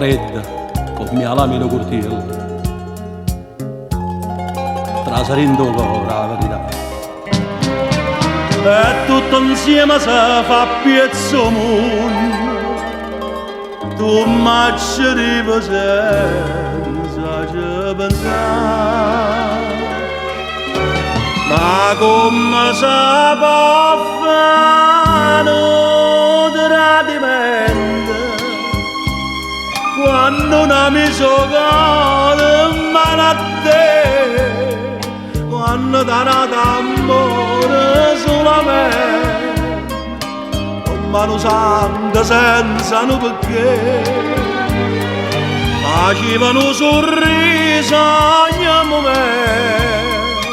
Fredda comm' 'a lama 'e nu curtiello. Trase dint' 'o core 'a verità. E tutto 'nzieme se fa piezz' 'o munno. Tu m'accerive senza ce penzà. Ma comme se po' fa nu tradimento quanno n'ha miso 'o core 'mmano a te, quanno t'ha dato ammore sulamente, comm'a nu santo senza nu pecché. Faceva nu surriso ogne mumento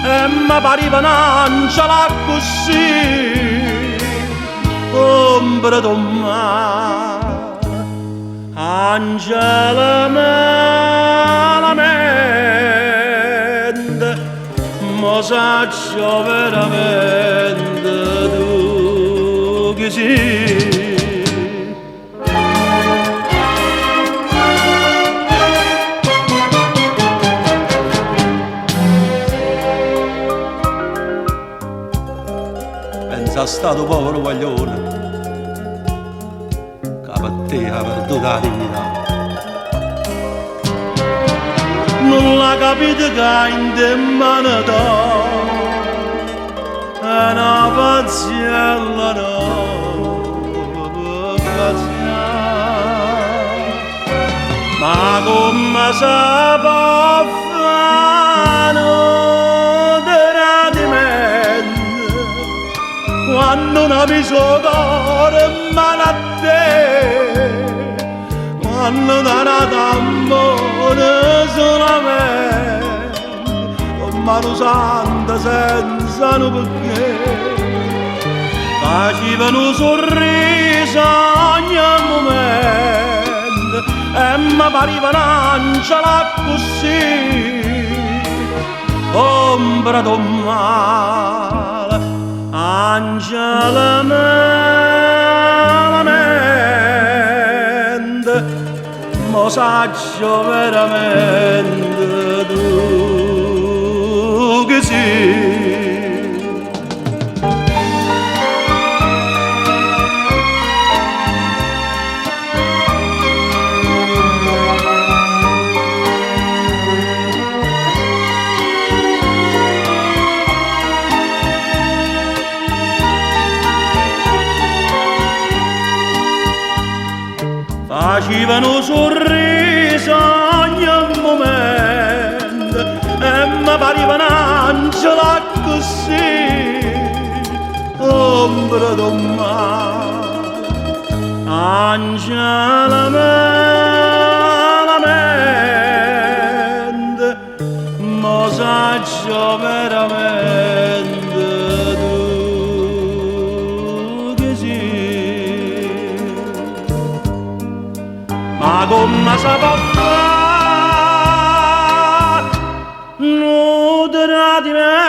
e me pareva n'angelo accussì, ombra d' 'o mare, angelo malamente, mo saccio overamente tu chi si'. Pensa a st'ato povero guaglione ca pe te ha perduto 'a dignità. Nun l'ha capito ca 'int' 'e mmane toje è na pazziella nova pe pazzià. Ma comme se po' fa nu tradimento quanno n'ha miso 'o core 'mmano a te, quanno t'ha dato ammore sulamente, comm'a nu santo senza nu pecché. Faceva nu surriso ogne mumento e me pareva n'angelo accussì, ombra d' 'o male, angelo malamente, mo saccio overamente tu chi si'. Faceva nu surriso ogne mumento e me pareva n'angelo accussì, ombra d' 'o mare, angelo malamente, mo saccio overamente tu chi si'. Ma comme se po' fa nu tradimento?